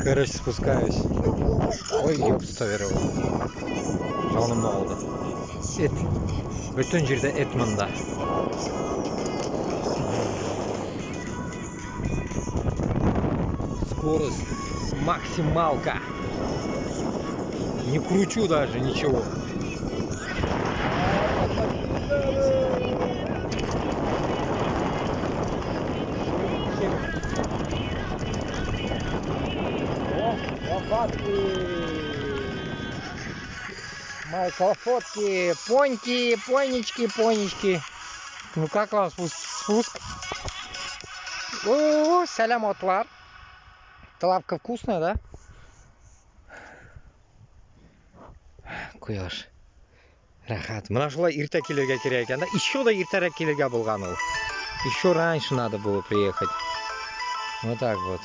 Короче, спускаюсь. Ой, ёпставировал. Җанымны алды. Эт. Бөтен җирдә эт монда. Скорость максималка. Не кручу даже ничего. Мои фотки, поньки, понечки, понечки. Ну как вам спуск? Спуск? О, сәлам атлар. Травка вкусная, да? Кояш. Рәхәт. Менә шулай иртә килергә кирәк икән да. Еще да иртәрәк килергә булган ул. Еще раньше надо было приехать. Вот так вот.